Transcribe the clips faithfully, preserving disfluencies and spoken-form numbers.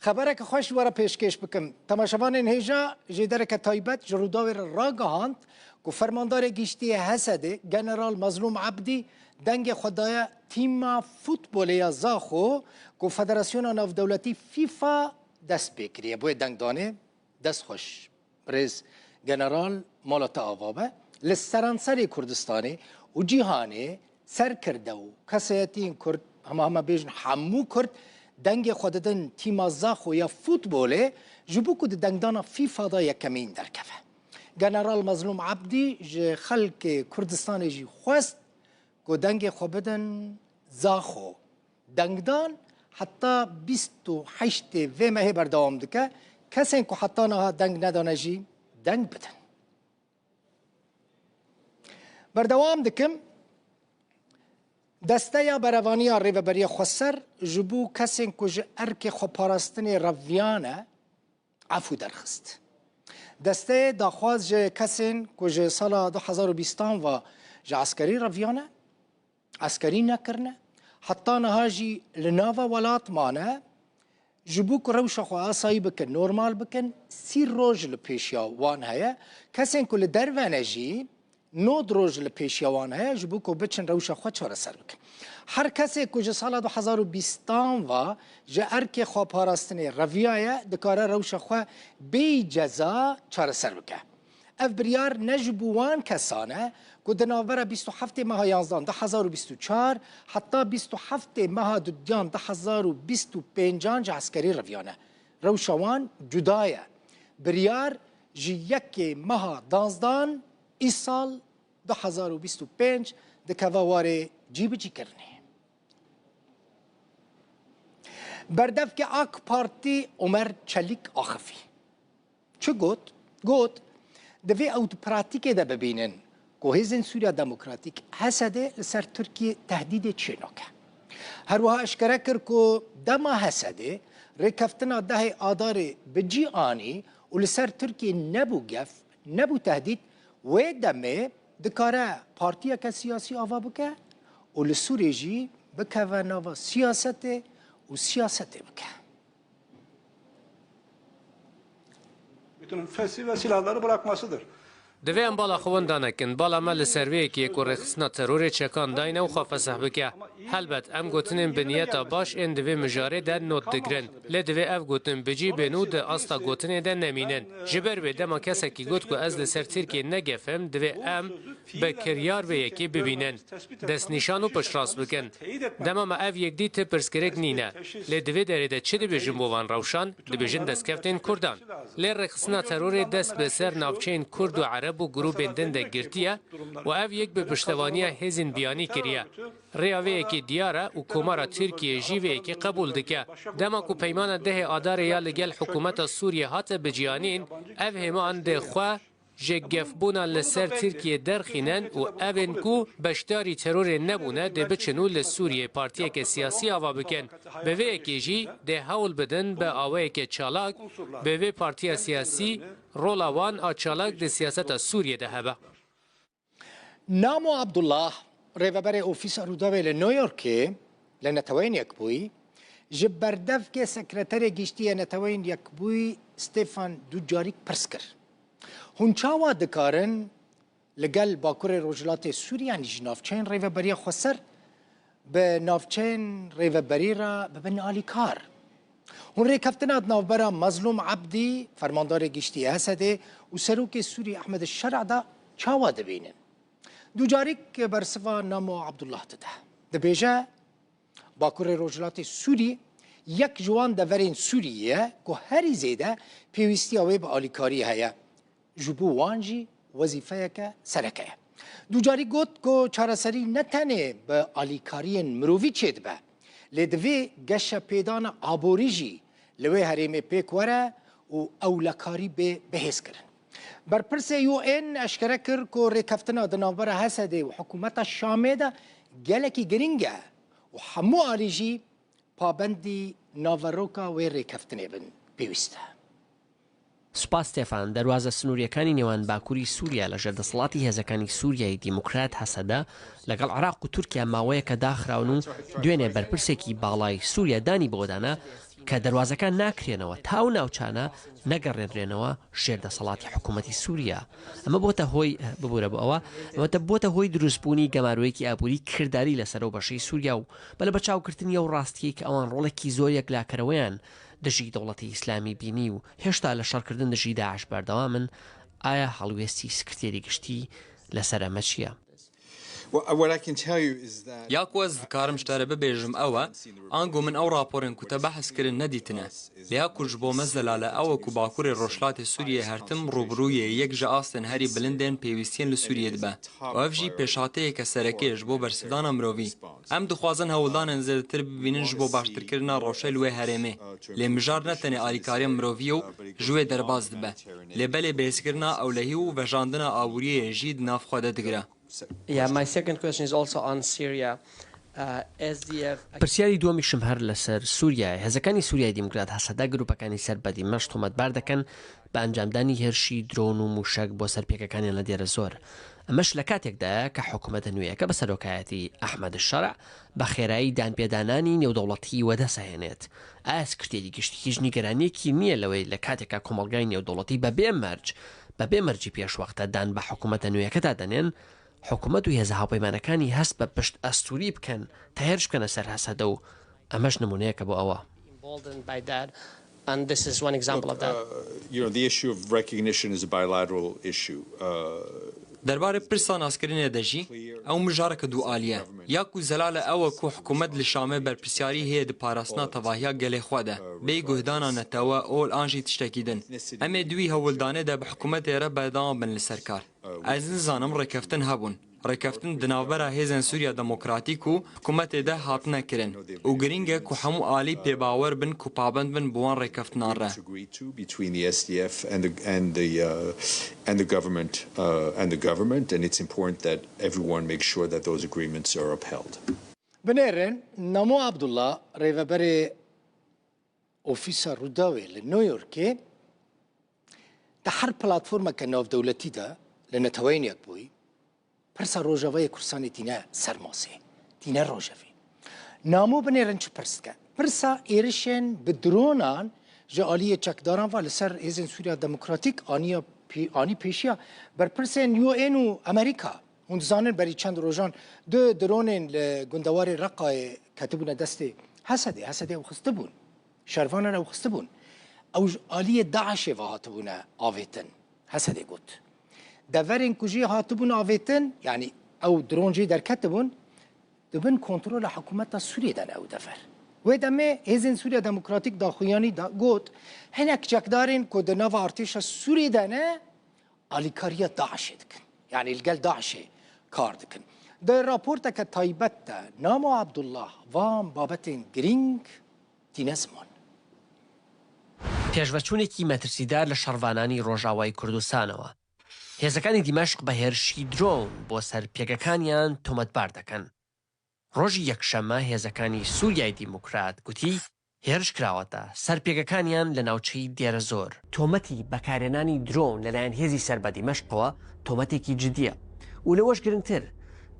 Xebereke xweş ji we re pêşkêş bikim. Temaşevanên hêja jêdereke taybet ji Rûdawê re ragihand ku Fermandarê Giştî yê Hesedê General Mezlûm Ebdî dengê xwe daye tîma futbolê ya Zaxo ku Federasyona Navdewletî FIFA dest pê kiriye. Boyê dengdanê dest xweş. Birêz General, mala te ava be. Li seranserê Kurdistanê û cîhanê serkirde û kesayetiyên Kurd, hema hema bêjin hemû Kurd, dengê xwe didin tîma Zaxo ya futbolê, ji bo ku di dengdana FIFA de yekemîn derkeve. General Mezlûm Ebdî ji xelkê Kurdistanê jî xwest ku dengê xwe bidin Zaxo. Dengdan heta bîst û heştê vê mehê berdewam dike. Kesên ku heta niha deng nedane jî deng bidin. Berdewam dikim. Desteya Berevaniya Rêveberiya Xweser ji bo kesên ku ji erkê xweparastinê reviyane, efû derxist. Desteyê daxwaz ji kesên ku ji sala du hezar û bîstan ve ji eskerî reviyane, eskerî nekirine, heta niha jî li nava welat mane, ji bo ku rewşa xwe asayî bikin, normal bikin, sî roj li pêşiya wan heye. Kesên ku li derve ne jî, nod roj li pêşiya wan heye ji bo ku biçin rewşa xwe çareser bikin. Her kesê ku ji sala du hezar û bîstan ve ji erkê xweparastinê reviyaye, dikare rewşa xwe bêyî ceza çareser bike. Ev biryar ne ji bo wan kesan e ku di navbera bîst û heftê meha yanzdan du hezar û bîst û çar heta bîst û heftê meha dudiyan du hezar û bîst û pêncan ji eskerî reviyane. Rewşa wan cuda ye. Biryar ji yekê meha danzdan îsal du hezar û bîst û pênc dikeve warê cîbicîkirinê. Berdevkê AK Partî Omer Çelîk axifî. Çi got? Got, divê ew di pratîkê de bibînin ku Hêzên Sûriya Demokratîk, H S D, li ser Tirkiyê tehdîdê çê nake. Her wiha eşkere kir ku dema H S D rêkeftina dehê Adarê bi cî anî û li ser Tirkiyê nebû gef, nebû tehdîd, wê demê dikare partiyeke siyasî ava bike û li Sûriyê jî bikeve nava siyasetê û siyasetê bike. Bütün fesi ve silahları bırakmasıdır. Divê em bala xwe winda nekin. Bala me li ser vê yekê ku rêxistina terorê çekan dayne û xwe fesih bike. Helbet, em gotinên bi niyeta baş ên di vê mijarê de not digirin. Lê divê ev gotin bi cî bên û di asta gotinê de nemînin. Ji ber wê dema kesekî got ku ez li ser Tirkiyê ne gef im, divê em bi kiryar vê yekê bibînin, destnîşan û piştrast bikin. Dema me ev yek dît, ti pirsgirêk nîne. Lê di vê derê de çi dibêjin bo van rewşan? Dibêjin destkeftên Kurdan. Lê rêxistina terorê dest bi ser navçeyên Kurd û Ereb û grûbên din de girtiye û ev yek bi piştevaniya hêzên biyanî kiriye. Rêya vê yekê diyar e û Komara Tirkiyê jî vê yekê qebûl dike. Dema ku peymana dehê Adarê ya li gel hikûmeta Sûriyê hate bicîhanîn, ev hêman dê xwe ji gefbûna li ser Tirkiyê derxînin û ev ên ku beşdarî terorê nebûne dê biçin û li Sûriyê partiyeke siyasî ava bikin. Bi vê yekê jî dê hewl bidin bi awayeke çalak bi vê partiya siyasî rola wan a çalak di siyaseta Sûriyê de hebe. Namo Abdullah, rêveberê Ofîsa Rûdawê li New Yorkê li Neteweyên Yekbûyî, ji berdevkê Sekreterê Giştî yê Neteweyên Yekbûyî Stefan Dujarîk pirs kir, Hûn çawa dikarin li gel Bakurê Rojhilatê Sûriyê, yanî ji navçeyên Rêveberiya Xweser, bi navçeyên Rêveberî re bibin alîkar? Hûn rêkeftina di navbera Mezlûm Ebdî, Fermandarê Giştî yê Hesedê û Serokê Sûrî Ehmed Şer'a de çawa dibînin? Ducarîk bersiva Namo Abdullah dide. Dibêje, Bakurê Rojhilatê Sûrî yek ji wan deverên Sûriyê ye ku herî zêde pêwîstiya wê bi alîkariyê heye. Ji bo wan jî wezîfeyeke sereke ye. Ducarî got ku çareserî ne tenê bi alîkariyên mirovî çêdibe, lê divê geşepêdana aborî jî li wê herêmê pêk were û ewlekarî bê bihêzkirin. Berpirsê U N eşkere kir ku rêkeftina di navbera Hesedê û hikûmeta Şamê de gelekî girîng e û hemû alî jî pabendî naveroka wê rêkeftinê bin pêwîst e. سوپاس ستێفان. دەروازە سنوورییەکانی نێوان باکووری سووریا لە ژێر دەسەڵاتی هێزەکانی سووریای دیموکرات، هەسەدە، لەگەڵ عێراق و تورکیا ماوەیەکە داخراون و دوێنێ بەرپرسێکی باڵای سووریا دانی بەوەدانا کە دەروازەکان ناکرێنەوە تا ئەو ناوچانە نەگەڕێنرێنەوە ژێر دەسەڵاتی حکوومەتی سووریا. ئەمە بۆتە هۆی، ببوورە بۆ ئەوە، ئەمە بۆتە هۆی دروستبوونی گەمارۆیەکی ئابووری کردداری لەسەر ئەو بەشەی سووریا و بە لە بەرچاوگرتنی ئەو ڕاستیەی کە ئەوان ڕۆڵێکی زۆر یەکلاکەرەوەیان دژی دەوڵەتی ئیسلامی بینی و هێشتا لە شەڕکردن دژی داعش بەردەوامن. ئایا هەڵوێستی سکرتێری گشتی لەسەر ئەمە چییە؟ What I can tell you is that یا کو ez dikarim ji te re bibêjim ew e, ango min ew raporên ku te behs kirin nedîtine. Lê ya ku ji bo me zelal e ew e ku Bakurê Rojhilatê Sûriyê her tim rûbirûyê yek ji astên herî bilindên pêwîstiyên li Sûriyê dibe û ev jî pêşhateyeke sereke ye ji bo bersivdana mirovî. Em dixwazin hewldanên zêdetir bibînin ji bo baştirkirina rewşê li wê herêmê. Lê mijar ne tenê alîkariya mirovî ye û ji wê derbas dibe. Lê belê bihêzkirina ewlehî û vejandina aboriyê jî di nav xwe de digire. Yeah, my second question is also on Syria. Uh, S D F. پرسیاری دووەمیشم هەر لەسەر سووریایە. هێزەکانی سووریای دیموکرات، هەسەدە، گروپەکانی سەر بە دیمەش تۆمەتبار دەکەن بە ئەنجامدانی هێرشی درۆن و موشەک بۆ سەر پێکەکانیان لە دێرە زۆر. ئەمەش لە کاتێکدایە کە حکوومەتە نوێیەکە بە سەرۆکایەتی ئەحمەد شەرع بە خێرایی دانپێدانانی نێودەوڵەتی وەدەسەهێنێت. ئایا سکرتێری گشتی هیچ نیگەرانیەکی نییە لەوەی لە کاتێکا کۆمەڵگای نێودەوڵەتی بە بێ مەرج، بە بێ مەرجی پێشوەختە دان بە حکوومەتە نوێیەکەدا دەنێن، حکوومەت و هێزە هاوپەیمانەکانی هەست بە پشت ئەستووری بکەن تا هێرش بکەنە سەر هەسەدە و ئەمەش نموونەیەکە بۆ ئەوە. Emboldened by that, and this is one example of that. Uh, you know, the issue of recognition is a bilateral issue. Uh, Derbarê pirsa naskirinê de jî ew mijareke dualî ye. Ya ku zelal e ew e ku hikûmet li Şamê berpirsiyarî heye di parastina tevahiya gelê xwe de, bêyî guhdana netewe, ol an jî tiştekî din. Em ê di wî hewldanê de bi hikûmetê re berdewam bin li ser kar. Ez nizanim rêkeftin hebûn. Rêkeftin di navbera hêzên Sûriya Demokratîk û hikûmetê de hatine kirin û girîng e ku hemû alî pêbawer bin ku pabend bin bi wan rêkeftinan re. Agreed to between the S D F and the and the uh, and the government uh, and the government, and it's important that everyone makes sure that those agreements are upheld. Binêrin, Namo Abdullah, rêveberê Ofîsa Rûdawê li New Yorkê, di her platformeke navdewletî de li Neteweyên Yekbûyî, pirsa Rojavayê Kurdistanê tîne ser masê, tîne rojevê. Namo binêrin çi pirs dike? Pirsa êrişên bi dronan ji aliyê çekdaran ve li ser hêzên Sûriya Demokratîk aniya pê- anî pêşiya berpirsên U N û Amerîka. Hûn dizanin berî çend rojan du dronên li gundewarê Reqayê ketibûne destê Hesedê. Hesedê ew xistibûn. Şervanan ew xistibûn. Ew ji aliyê DAIŞê ve hatibûne avêtin. Hesedê got. Deverên ku jê hatibûn avêtin, yanî ew dron jê derketibûn, di bin kontrola hikûmeta Sûriyê de ne ew dever. Wê demê hêzên Sûriya Demokratîk daxuyanî da got, hinek çekdarên ku di nava artêşa Sûriyê de ne, alîkariya DAIŞê dikin. Yanî li gel DAIŞê kar dikin. Di raporteke taybet de Namo Abdullah van babetên girîng tîne ziman. پێشڤەچوونێکی مەترسیدار لە شەڕڤانانی ڕۆژاوای کوردستانەوە. هێزەکانی دیمەشق بە هێرشی درۆن بۆ سەر پێگەکانیان تۆمەتبار دەکەن. ڕۆژی یەکشەممە هێزەکانی سووریای دیموکرات گوتی هێرش کراوەتە سەر پێگەکانیان لە ناوچەی دێرەزۆر. تۆمەتی بەکارهێنانی درۆن لەلایەن هێزی سەر بە دیمەشقەوە تۆمەتێکی جدیە و لەوەش گرنگتر،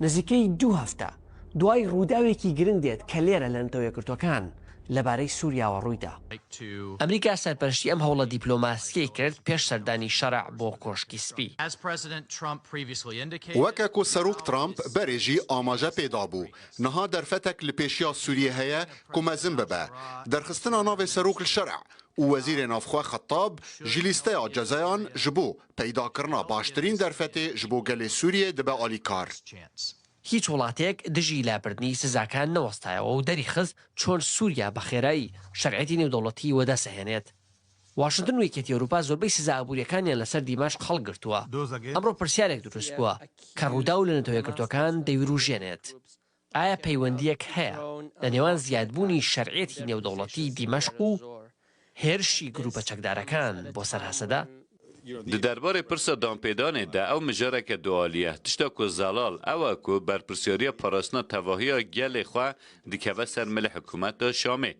نزیکەی دوو هەفتە دوای ڕووداوێکی گرنگ دێت کە لێرە لە نەتەوە یەکگرتووەکان لەبارەی سووریاوە ڕوویدا. ئەمریکا سەرپەرشتی ئەم هەوڵە دیپلۆماسیەی کرد پێش سەردانی شەرع بۆ کۆشکی سپی. وەکە ku Serok Trump berê jî amaje pê dabû, niha derfetek li pêşiya Sûriyê heye ku mezin bibe. Derxistina navê Serok li Şer'a û Wezîrê Navxwe Xettab ji lîsteya cezayan ji bo peydakirina baştirîn derfetê ji bo gelê Sûriyê dibe alîkar. هیچ وڵاتێک دژی لابردنی سزاکان نەوەستایەوە و دەریخست چۆن سووریا بە خێرایی شەرعێتی نێودەوڵەتی وەدەسەهێنێت. واشنتن و یەکێتی ئەوروپا زۆربەی سزا ئابووریەکانیان لەسەر دیمەشق هەڵگرتووە. ئەمڕۆ پرسیارێک دروست بووە کە ڕووداو لە نەتەوە یەکگرتووەکان دەیوروژێنێت. ئایا پەیوەندیەک هەیە لە نێوان زیادبوونی شەرعێتی نێودەوڵەتی دیمەشق و هێرشی گروپە چەکدارەکان بۆ سەر هەسەدە؟ Di derbarê pirsa danpêdanê de ew mijareke dualî ye. Tişta ku zelal ew e ku berpirsyariya parastina tevahiya gelê xwe dikeve ser milê hikûmeta Şamê.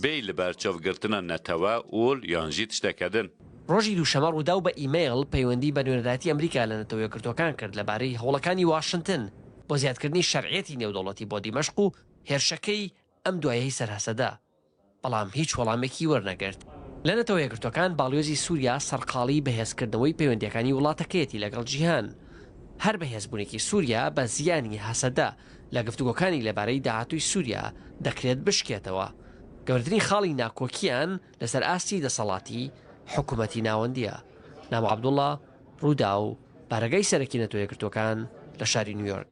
Bêyî li ber çavgirtina netewe, ol yan jî tişteke din. ڕۆژی دووشەمە ڕووداو بە ئیمەیڵ پەیوەندی بە نوێنەرایەتی ئەمریکا لە نەتەوە یەکگرتووەکان کرد لەبارەی هەوڵەکانی واشنتن بۆ زیادکردنی شەرعیەتی نێودەوڵەتی بۆ دیمەشق و هێرشەکەی ئەم دوایەی سەر هەسەدە. بەڵام هیچ وەڵامێکی وەرنەگرت. لە نەتەوە یەکگرتوەکان باڵیۆزی سووریا سەرقاڵی بەهێزکردنەوەی پەیوەندیەکانی وڵاتەکەیەتی لەگەڵ جیهان. هەر بەهێزبوونێکی سووریا بە زیانی هەسەدە لە گفتوگۆکانی لەبارەی داهاتووی سووریا دەکرێت بشکێتەوە. گەورەترین خاڵی ناکۆکیان لەسەر ئاستی دەسەڵاتی حکوومەتی ناوەندیە. نام عەبدوڵڵا، ڕووداو، بارەگای سەرەکی نەتەوە یەکگرتوەکان لە شاری نیویۆرک.